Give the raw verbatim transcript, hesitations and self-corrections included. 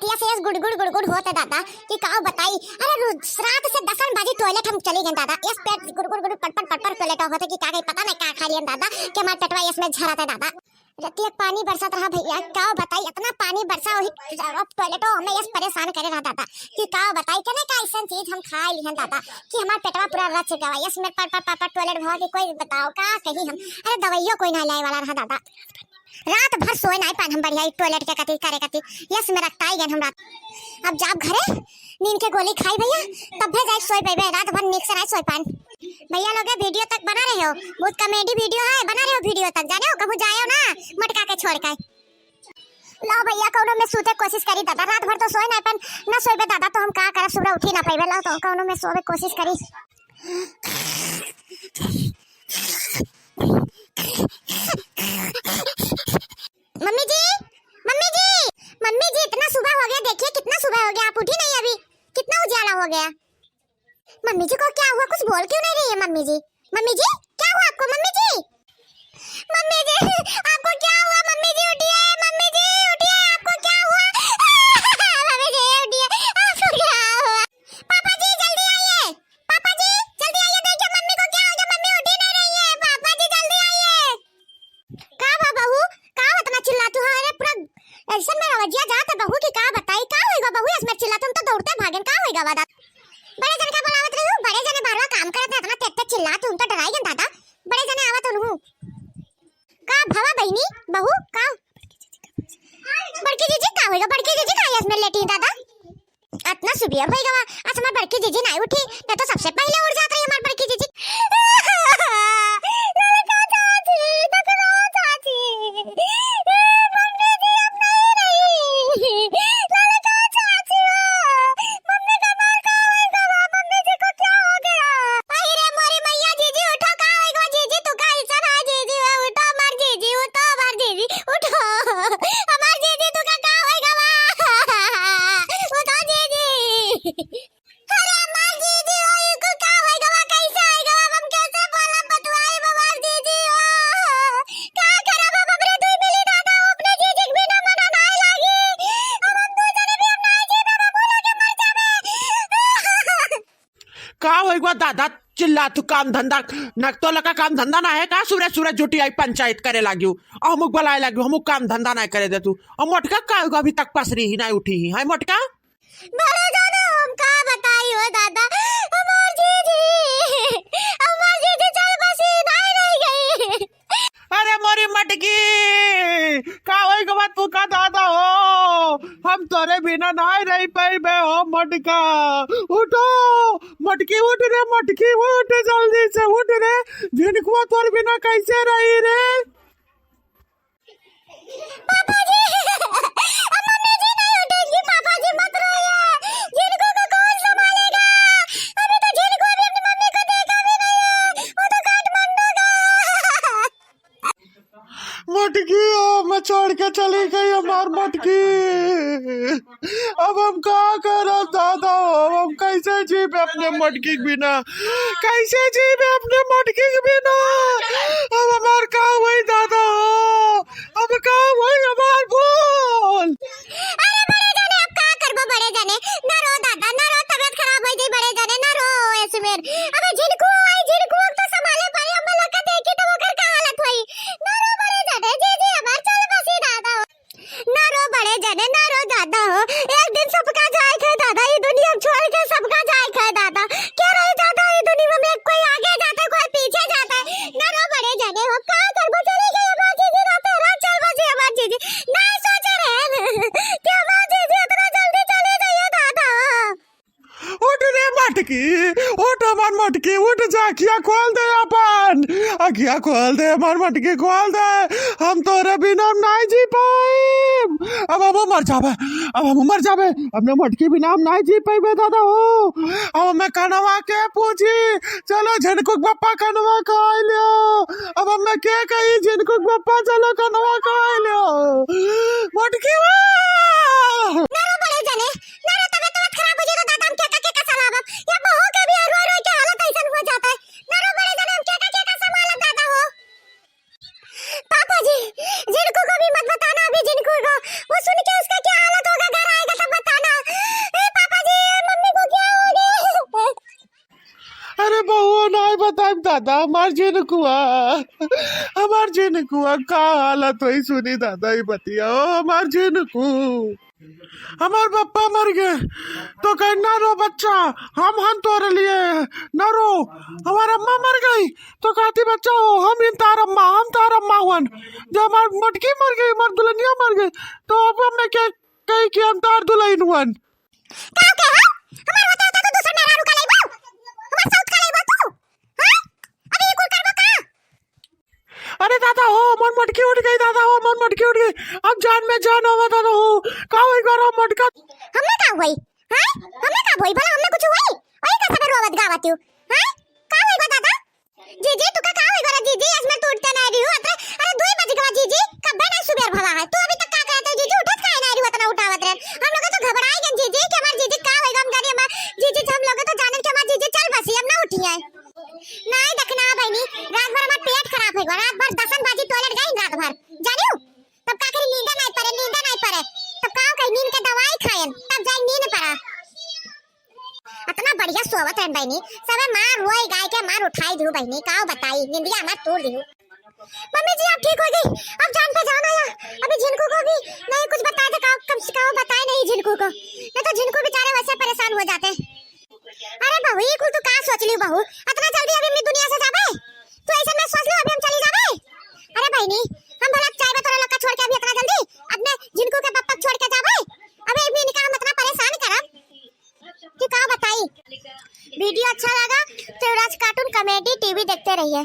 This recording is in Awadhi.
रतिया से यस गुड़गुड़ गुड़गुड़ होत है दादा कि का बताई। अरे रु-, रात से दसन बजे टॉयलेट हम चली गए दादा, यस पेट गुड़गुड़ गुड़गुड़ पटपट पटपट टॉयलेट होत है कि का कही पता नहीं का खा लियन दादा कि हमार पेटवा यस में झरत है दादा। रतिया पानी बरसत रहा भैया, का बताई इतना पानी बरसा वही टॉयलेटो हमें यस परेशान करे रहा दादा कि का बताई कने का ऐसन चीज हम खा लिहन दादा कि हमार पेटवा पूरा रच गवा यस में पटपट पटपट टॉयलेट भवा कि कोई बताओ का कही हम। अरे दवाइयो कोई ना लाए वाला रहा दादा। रात भर सोए नाई पान हम बढ़िया, ई टॉयलेट के कती करे कती, यस में रखता ही गन हम रात। अब जाब घरे, नींद के गोली खाई भैया, तब भी जाए सोए पेबे, रात भर नीक से नाई सोए पान। भैया लोग वीडियो तक बना रहे हो, बहुत कॉमेडी वीडियो है, बना रहे हो वीडियो तक, जाने हो कहूँ जाए हो ना मटका के छोड़ के। लो भैया कौनो में सूते कोशिश करी दादा, रात भर तो सोए नाई पान, ना सोएबे दादा तो हम का करब, सुबह उठी ना पेबे, लो तो कौनो में सोवे कोशिश करी। मम्मी जी, मम्मी जी, मम्मी जी, इतना सुबह हो गया, देखिए कितना सुबह हो गया, आप उठी नहीं अभी, कितना उजाला हो गया। मम्मी जी को क्या हुआ, कुछ बोल क्यों नहीं रही है मम्मी जी? मम्मी जी, क्या हुआ आपको मम्मी जी? मम्मी जी, आपको क्या हुआ मम्मी जी, उठिए मम्मी जी, उठिए, आपको क्या हुआ? मम्मी जी, उठिए, आपको क्या हुआ? पापा जी, जल्दी आइए। पापा जी, जल्दी आइए, देखिए मम्मी को क्या हो गया, मम्मी उठी नहीं रही है। पापा जी, जल्दी आइए। का बा बहू, का इतना चिल्लातू है? अरे पूरा ऐसा मेरा वजिया जात है बहू की का बताई, का होइगा बहू, इसमें चिल्लातू, हम तो दौड़ते भागेन, का होइगा बा दादा? बड़े जन का बुलावत रही हूँ, बड़े जने बाहरवा काम करत है, इतना तेज तेज चिल्लातू, हम तो डराई गन दादा। बड़े जने आवत उनहू। का भवा बहिनी, बहू, का? बड़की जीजी का होइगा, बड़की जीजी का इसमें लेटी दादा? अतना सुबियर होई गवा, आज हमार बड़की जीजी नाई उठी, नहीं तो सबसे पहले उठ जात रही हमार बड़की जीजी। ललका चाची, दतला चाची, ए, मम्मी जी अब नहीं रही। ललका चाची हो, मम्मी का मार का होई गवा, मम्मी जी को क्या हो गया? अरे मोरी मैया, जीजी उठो, का होई गवा जीजी, तू का ऐसा ना जीजी हो, उठो हमार जीजी, उठो हमार जीजी, उठो। हमार जीजी, तू का, का होई गवा? उठो जीजी। अरे हमार जीजी हो, इनको का होई गवा, कैसे होई गवा, हम कैसे बोला बतवाई हमार जीजी हो? का करब हम, हमरे दुई मिली दादा, अपने जीजी के बिना मना नाई लागी। अब हम दू जने भी हम नाई जीबे, हम बोला के मर जाबे। का होई गवा दादा, चिल्ला तू, काम धंधा, नकतो लगा काम धंधा ना है का? सूरज सूरज जुटी आई पंचायत करे लागियो, अमुक बुलाए लागियो, अमुक काम धंधा ना करे दे तू। और मोटका का होई गवा, अभी तक पसरी ही ना उठी ही, हाय मोटका। बड़े जाने हम का बताई हो दादा, हमार जीजी, हमार जीजी चल बसी नाई रह गई। अरे मोरी मटकी, का होई गवा तू का दादा हो? हम तोरे बिना नाई रह पाइबे हो मटका। उठो, मटकी उठ रे, मटकी उठ, जल्दी से उठ रे। झिनकुआ तोर बिना कैसे रही रे? पापा जी, अब मम्मी जी नहीं उठेंगी, पापा जी मत रोइए। झिनकू को कौन संभालेगा? अभी तो झिनकू अभी अपनी मम्मी को देखा भी नहीं है, वो तो काठमांडू गया। मटकी, ओ, मैं छोड़ के चली गई हमार मटकी। अब हम का करब दादा हो, अब हम कैसे जीबे अपने मटकी के बिना, कैसे जीबे अपने मटकी के बिना? अब हमार का होई दादा हो, अब का होई हमार बोल? अरे बड़े जाने, अब का करबो बड़े जाने, ना रो दादा, ना रो, तबीयत खराब होई जाई बड़े जाने, ना रो ऐसे मेर। अबे झिनकू आई, झिनकू तो संभाले पाई, हम लोग का देखी तो ओकर का हालत होई। ना रो बड़े जाने, जीजी हमार चल बसी दादा हो। ना रो बड़े जने, ना रो दादा हो, एक दिन सबका जाए के दादा, ई दुनिया छोड़ के सबका जाए के दादा। क्या रहे दादा, ई दुनिया में कोई आगे जाता है, कोई पीछे जाता है। ना रो बड़े जने हो, का करबो, चली गई हमार जीजी, रात रात चल बसी हमार जीजी। नहीं सोचे रहे कि हमार जीजी इतना जल्दी चली जाइए दादा। उठ रे मटकी, उठ हमार मटकी, उठ जा, अखिया खोल दे अपन, अखिया खोल दे हमार मटकी, खोल दे। हम तोरे बिना हम नाई जी पाइब। अब हम मर जाबे, अब हम मर जाबे, अपने मटकी बिना हम नाई जी पाइबे दादा हो। अब हमें कनवा के पूछी, चलो झिनकुक बप्पा कनवा खाई लियो। अब हमें के कही झिनकुक बप्पा चलो कनवा खाई लियो। मटकी वो। ना रो बड़े जने, ना रो, तबीयत, तबीयत खराब हो जाई तो दादा हम केका, केका सलाह अब? या बहू के भी रोई, रोई के हालत ऐसन हो जाता है। ना रो बड़े जने, हम केका, केका संभालब दादा हो। पापा जी, झिनकू को भी मत बताना अभी, झिनकू को। वो सुन के उसका क्या हालत होगा, घर आएगा तब दादा, हमार झिनकुआ, हमार झिनकुआ का हालत होई, सुनी दादा ई बतिया, ओ हमार झिनकू, हमार पप्पा मर गए तो कहे, "ना रो बच्चा, हम हन तोरे लिए, ना रो।" हमार अम्मा मर गई तो कहती, "बच्चा हो, हम इन तार अम्मा, हम तार अम्मा हुअन।" जब हमार मटकी मर गई, हमार दुल्हनिया मर गई, तो अब हमें क्या कही कि हम तार दुल्हन हुअन? का के, हाँ? हमार होते होते तू दूसर मेहरारू का लइबो? हमार सौत का लइबो तू? हाँ? अभी ई कुल करबो का? अरे दादा हो, हमार मटकी उठ गई दादा हो, हमार मटकी उठ गई। अब जान में जान आवा दादा हो, का होई गो हमार मटका? हमें का होई? हाँ? हमें का होई? भला हमें कुछ होई? ओही का सबे रोवत गावत हूँ। हाँ? का होई गो दादा? जीजी, तुका का होई गो रे जीजी? आज मैं तो उठते नहीं रही हूँ। अरे, अरे, दुई बज गवा जीजी, कब्बे नहीं सुबेर भवा है। तू अभी तक का कहत है जीजी? उठत काहे नहीं रही हो, इतना उठावत रहे? हम लोग तो घबराए गए जीजी कि हमार जीजी का होई गो, हम जानी हमार जीजी, हम लोग तो जानन कि हमार जीजी चल बसी, अब ना उठी है। नहीं देखना बहनी, रात भर हमार पेट खराब होई गो, रात भर दसन बाजी टॉयलेट गई रात भर, जानियो? तब का करी, नींद नहीं पड़े, नींद नहीं पड़े, तब का कही, नींद के दवाई खायन, तब जाई नींद पड़ा। इतना बढ़िया सोवत रहन बहनी, सबे मार रोई गाय के मार उठाई दिहु बहनी, का बताई, निंदिया हमार तोड़ दिहु। मम्मी जी, आप ठीक हो गई, अब जान पे जान आया। अभी झिनकू को भी नहीं कुछ बता दे, का कम से कम बताए नहीं झिनकू को, नहीं तो झिनकू बेचारे वैसे परेशान हो जाते। अरे बहू, ई कुल तू का सोच ली बहू, इतना जल्दी अभी हमनी दुनिया से जाबे? तू ऐसे में सोच लो अभी हम चली जाबे? अरे बहनी, हम भला चाहबे तोरा लोग का छोड़ के अभी इतना जल्दी अपने झिनकू के पप्पा छोड़ के जाबे? अबे अभी इनका हम इतना परेशान करब कि का बताई। वीडियो अच्छा लगा तो राज कार्टून कॉमेडी टीवी देखते रहिए।